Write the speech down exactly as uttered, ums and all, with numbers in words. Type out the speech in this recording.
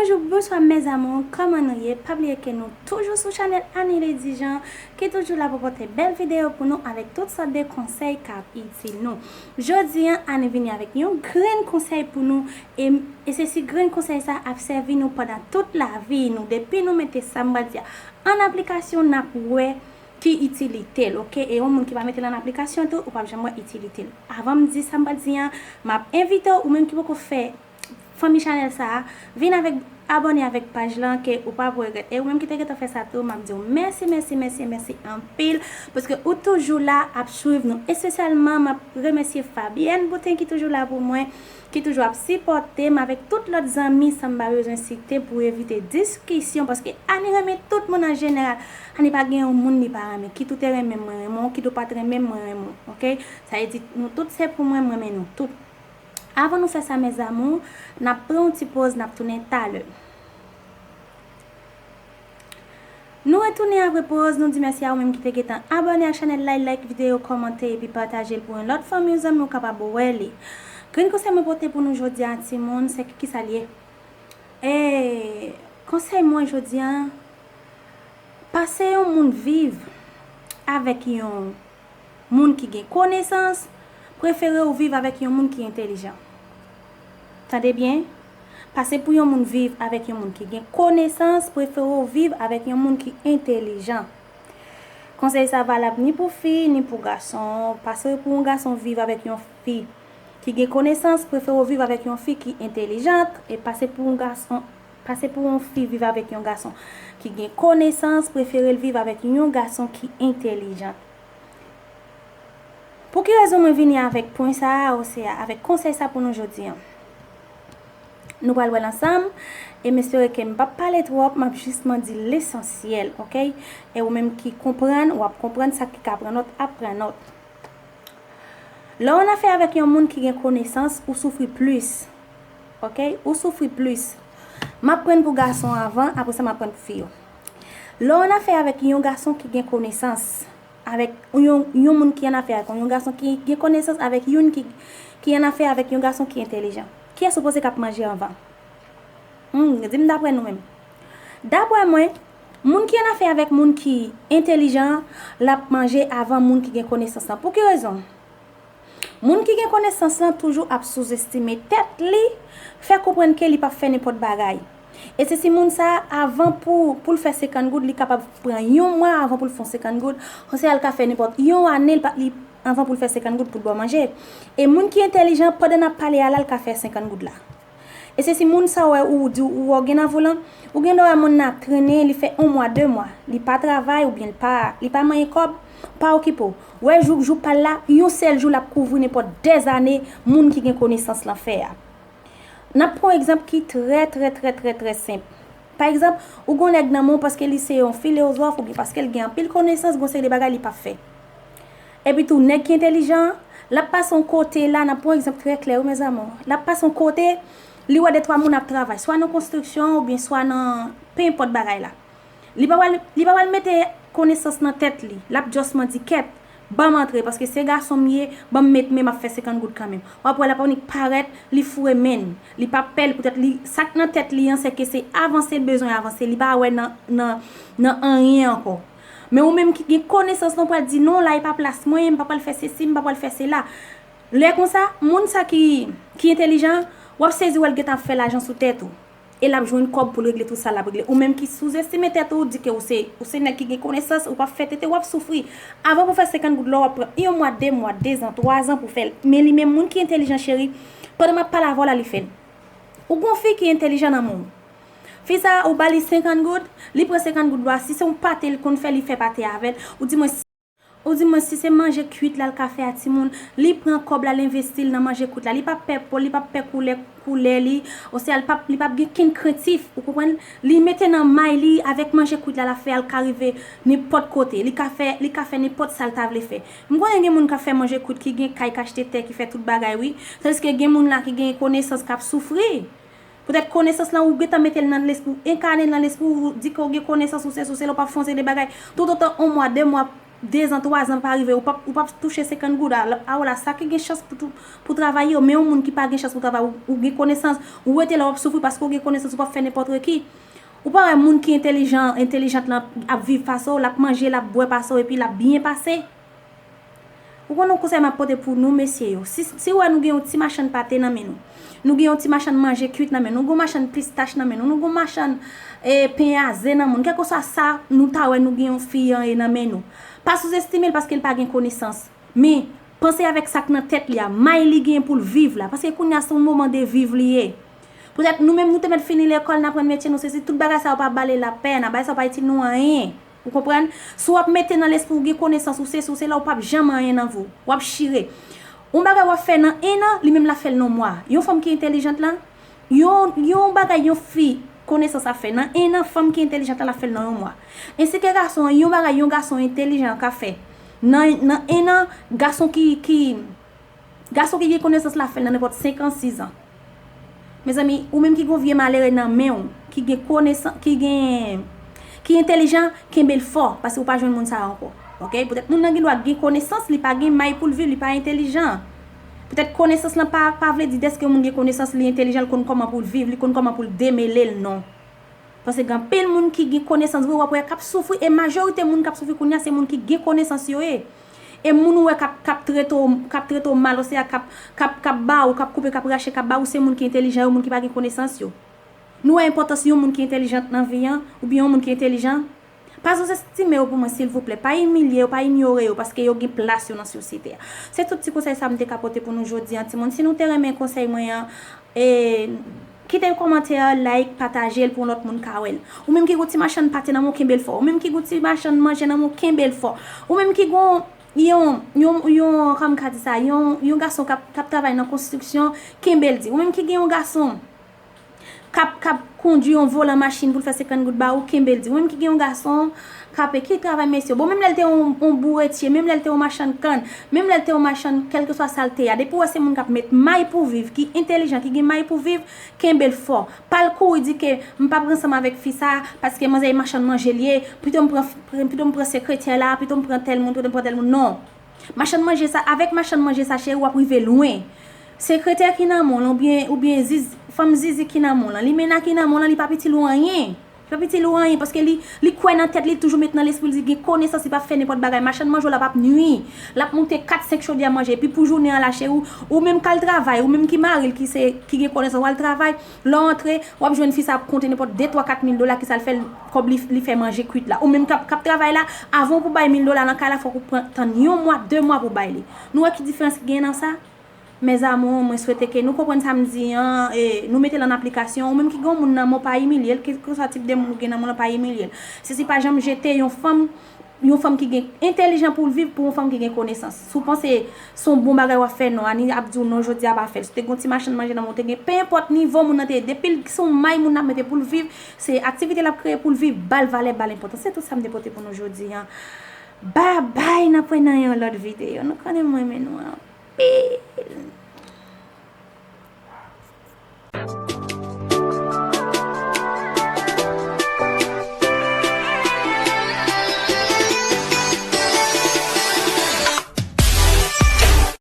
Bonjou, bonswa mes amours, kòman nou ye? Pa bliye ke nou toujou sou chanèl Annie Lady Jean, ki toujou la pou pote bèl videyo pou nou avèk tout sòt de konsèy k ap itil nou. Jodi an, Annie vini avèk yon grenn konsèy pou nou, e, e se si grenn konsèy sa ap sèvi nou pandan tout lavi nou. Depi nou mete sa m pral di a an aplikasyon, n ap wè ki itilite l, oke? E yon moun ki pa mete l an aplikasyon tou, ou p ap janm wè itilite l. Avan m di sa m pral di an, m ap envite w, ou menm ki poko fè fanmi chanèl sa a, vin avèk, abòne avèk paj lan ke ou p ap regrèt. E ou menm ki te gentan fè sa tou, m ap di w mèsi, mèsi, mèsi, mèsi anpil, paske ou toujou la ap swiv nou. Espesyalman, m ap remèsye Fabienne Boutin ki toujou la pou mwen, ki toujou ap sipòte m avèk tout lòt zanmi san m pa bezwen site pou evite diskisyon, paske Annie renmen tout moun an jeneral. Annie pa gen yon moun li pa renmen. Kit ou te renmen m, mwen renmen w. Kit ou pa t renmen m, mwen renmen w. Oke? Sa vle di, nou tout se pou mwen, m renmen nou tout. Avan nou fè sa, mes amours, n ap pran yon ti poz, n ap tounen talè. Nou retounen apre poz, nou di mèsi a ou menm ki te gentan abòne ak chanèl la, like videyo, kòmante epi pataje l pou yon lòt fanmi ou zanmi ou kapab wè li. Grenn konsèy mwen pote pou nou jodi a, timoun, se ki, kisa l ye? E, konsèy mwen jodi a, pase yon moun viv avèk yon moun ki gen konesans, prefere w viv avèk yon moun ki entèlijan. Tande byen, pase pou yon moun viv avèk yon moun ki gen konesans, prefere w viv avèk yon moun ki entèlijan. Konsèy sa valab ni pou fi, ni pou gason. Pase pou yon gason viv avèk yon fi ki gen konesans, prefere w viv avèk yon fi ki entèlijant, e pase pou yon gason, pase pou yon fi viv avèk yon gason ki gen konesans, prefere l viv avèk yon gason ki entèlijant. Pou ki rezon mwen vini avèk pwen sa a, osea avèk konsèy sa pou nou jodi an? Nou pral wè l ansanm, e m espere ke m p ap pale twòp, m ap jisman di lesansyèl, oke? E ou menm ki konprann, w ap konprann, sa ki ka pran nòt ap pran nòt. Lè w annafè avèk yon moun ki gen konesans, ou soufri plis. Oke? Ou soufri plis. M ap pran pou gason avan, apre sa m ap pran pou fi yo. Lè w annafè avèk yon gason ki gen konesans, avèk yon, yon moun ki annafè avèk yon gason ki gen konesans, avèk youn ki, ki annafè avèk yon gason ki entèlijan, kiyès ou panse k ap manje anvan? Hmm, di m daprè nou menm. Daprè mwen, moun ki annafè avèk moun ki entèlijan an, l ap manje avan moun ki gen konesans lan. Pou ki rezon? Moun ki gen konesans lan toujou ap souzestime tèt li, fè konprann ke li p ap fè nenpòt bagay. E se si moun sa a, avan pou, pou l fè senkant goud, li kapab pran yon mwa avan pou l fè yon senkant goud, osea l ka fè nenpòt yon ane, li pa, li, avan pou l fè senkant goud pou l ba w manje. E moun ki entèlijan, pandan n ap pale a la, l ka fè senkant goud la. E se si moun sa w wè ou di ou wè w gen nan volan, ou gen dwa wè moun nan ap trennen, li fè yon mwa, de mwa, li pa travay oubyen li pa, li pa manyen kòb, pa okipe w. Wè jou, jou pa l la, yon sèl jou l ap kouvri nenpòt dèzane moun ki gen konesans lan fè a. N ap pran yon egzanp ki trè, trè, trè, trè, trè senp. Pa egzanp, ou gen yon nèg nan men w paske li se yon filozòf oubyen paske l gen anpil konesans, gen yon seri de bagay li p ap fè. Epi tou, nèg ki entèlijan an, l ap pase yon kote la, n ap pran yon egzanp trè klè, wi, mes amours. L ap pase yon kote, li wè de twa moun ap travay, swa nan konstriksyon oubyen swa nan, pe enpòt bagay la. Li pa pral, li pa pral mete konesans nan tèt li. L ap jisman di, kèt, ban m antre, paske se gason m ye, ban m met men, m ap fè senkant goud kanmenm. W ap wè l ap annik parèt, li foure men l. Li p ap pè l, poutèt li, sa k nan tèt li an, se ke se avanse l bezwen avanse. Li pa wè nan, nan, nan anyen ankò. Men ou menm ki gen konesans lan, ou pral di, non, la e pa plas mwen, m pa pral fè sesi, m pa pral fè sela. Lè konsa, moun sa ki, ki entèlijan an, w ap sezi wè l gentan ap fè lajan sou tèt ou. E l ap jwenn kòb pou l regle tout sa l ap regle. Ou menm ki souzestime tèt ou, di ke ou se, ou se nèg ki gen konesans, ou p ap fè tete, w ap soufri. Avan pou fè senkant goud la, w ap pran yon mwa, de mwa, dezan, twazan pou fè l. Men li menm, moun ki entèlijan, cheri, pandan m ap pale avè w la, li fè l. Ou gon fi ki entèlijan nan men w. Fi sa a, ou ba li senkant goud, li pran senkant goud la, si se yon pate l konn fè, li fè pate avè l. Ou di mwen, ou di mwen si se manje kwit la l ka fè a timoun, li pran kòb la, l envesti l nan manje kwit la. Li p ap pè po l, li p ap pè koulè, koulè li, osea l p ap, li p ap gen kenn krentif, ou konprann? Li mete nan may li avèk manje kwit la, l ap fè a, l ka rive nenpòt kote, li ka fè, li ka fè nenpòt sa l ta vle fè. M konnen gen moun k ap fè manje kwit ki gen kay, k achte tè, ki fè tout bagay, wi. Tandiske gen moun la ki gen konesans k ap soufri. Poutèt konesans lan, ou gentan mete l nan lespri w, enkane l nan lespri w, ou di ke w gen konesans, ou sesi, ou sela, w p ap fè yon seri de bagay. Toutotan yon mwa, de mwa, dezan, twazan pa rive, ou p ap, ou p ap touche senkant goud. A, a w la, sa ki gen chans pou, tou- pou travay yo, men yon moun ki pa gen chans pou travay, ou, ou gen konesans, ou rete la, w ap soufri paske w gen konesans, ou p ap fè nenpòt ki. Ou pa wè moun ki entèlijan, entèlijant lan ap viv pase w, l ap manje, l ap bwè pase w, epi l ap byen pase. Ou konn yon konsèy m ap pote pou nou, mesye yo. Si, si w wè nou gen yon ti machann pate nan men nou, nou gen yon ti machann manje kwit nan men nou, nou gen yon machann pistach nan men nou, nou gen yon machann e, pen a ze nan men nou, kèlkeswa sa nou ta wè nou gen yon fi an e nan men nou. Pa souzestime l paske l pa gen konesans. Men, panse avèk sa k nan tèt li a, may li gen pou l viv la. Paske kounye a se yon moman de viv li ye. Poutèt nou menm nou te mèt fini lekòl, n aprann metye nou, sesi, tout bagay sa yo pa bale lapèn, bagay sa yo pa itil nou anyen. Ou konprann? Si w ap mete nan lespri w gen konesans, ou sesi, ou sela, ou p ap janm anyen nan vi w. W ap chire. Yon bagay w ap fè nan en an, li menm l ap fè l nan yon mwa. Yon fanm ki entèlijant lan, yon, yon bagay yon fi konesans ap fè nan en an, fanm ki entèlijant lan ap fè l nan yon mwa. Ensi ke gason an, yon bagay yon gason entèlijan an ka fè nan, nan en an, gason ki, ki, gason ki gen konesans la fè l nan nenpòt senk an, sis an. Mezanmi, ou menm ki gen yon vye malere nan men w, ki gen konesan-, ki gen, ki entèlijan, kenbe l fò, paske ou pa jwenn moun sa a ankò. Oke? Poutèt moun nan gen dwa gen konesans, li pa gen may pou l viv, li pa entèlijan. Poutèt konesans lan pa, pa vle di dèske moun gen konesans, li entèlijan, li konn kòman pou l viv, li konn kòman pou l demele l, non. Paske gen anpil moun ki gen konesans vre, w ap wè k ap soufri, e majorite moun k ap soufri kounye a, se moun ki gen konesans yo ye. E moun ou wè k ap, k ap trete w, k ap trete w mal, osea k ap, k ap, k ap ba ou, k ap koupe, k ap rache, k ap ba ou, se moun ki entèlijan yo, moun ki pa gen konesans yo. Nou wè enpòtans yon moun ki entèlijant nan vi an, oubyen yon moun ki entèlijan? Pa souzestime yo pou mwen, silvouplè. Pa imilye yo, pa inyore yo, paske yo gen plas yo nan sosyete a. Se tout ti konsèy sa m te ka pote pou nou jodi an, timoun. Si nou te renmen konsèy mwen an, e, kite yon kòmantè, like, pataje l pou yon lòt moun ka wè l. Ou menm ki gen yon ti machann pate nan men w, kenbe l fò. Ou menm ki gen yon ti machann manje nan men w, kenbe l fò. Ou menm ki gen yon, yon, yon, yon, kòman m ka di sa, yon, yon gason k ap, k ap travay nan konstriksyon, kenbe l di. Ou menm ki gen yon gason k ap, k ap kondui yon volan machin pou l fè senkant goud ba ou, kenbe l di. Ou menm ki gen yon gason k ap, ki travay mesye. Bon, menm lè l te yon, yon bouretye, menm lè l te yon machann kann, menm lè l te yon machann, kèlkeswa sa l te ye a, depi w wè se moun k ap met may pou viv, ki entèlijan, ki gen may pou viv, kenbe l fò. Pa al kouri di ke m p ap ransanm avèk fi sa a, paske manzè e machann manje l ye, pito m pran, pito m pran sekretè la, pito m pran tèl moun, pito m pran tèl moun. Non. Machann manje sa, avèk machann manje sa, cheri, w ap rive lwen. Sekretè ki nan men w lan, oubyen, oubyen ziz, fanm zizi ki nan men w lan, limena ki nan men w lan, li p ap itil ou anyen. Li p ap itil ou anyen, paske li, li kwè nan tèt li, li toujou met nan lespri l, li gen konesans, li p ap fè nenpòt bagay. Machann manje w la p ap nwi. L ap moute kat, senk chodyè manje. Epi pou jounen an la, cheri, ou, ou menm k al travay, ou menm ki mari l, ki se, ki gen konesans, w al travay, lè w antre, w ap jwenn fi sa ap konte nenpòt de, twa, kat mil dola, ki sa l fè l, kòb li, li fè manje kwit la. Ou menm k ap, k ap travay la, avan w pou bay mil dola nan kay la, fòk ou pran, tann yon mwa, de mwa pou w bay li. Nou wè ki diferans ki gen nan sa? Mes amours, mwen swete ke nou konprann sa m di an, e nou mete l an aplikasyon. Ou menm ki gen yon moun nan men w, pa imilye l, kèlkeswa tip de moun ou gen nan men w lan, pa imilye l. Sesi, pa janm jete yon fanm, yon fanm ki gen entèlijans pou l viv pou yon fanm ki gen konesans. Si w panse se yon bon bagay w ap fè, non, Ani ap di w non jodi a, pa fè l. Si w te gen yon ti machann manje nan men w, te gen, pe enpòt nivo moun nan te ye, depi l se yon may moun nan ap mete pou l viv, se aktivite l ap kreye pou l viv, ba l valè, ba l enpòtans. Se tout sa m te pote pou nou jodi an. Babay, n ap wè nan yon lòt videyo. Nou konnen m renmen nou anpil.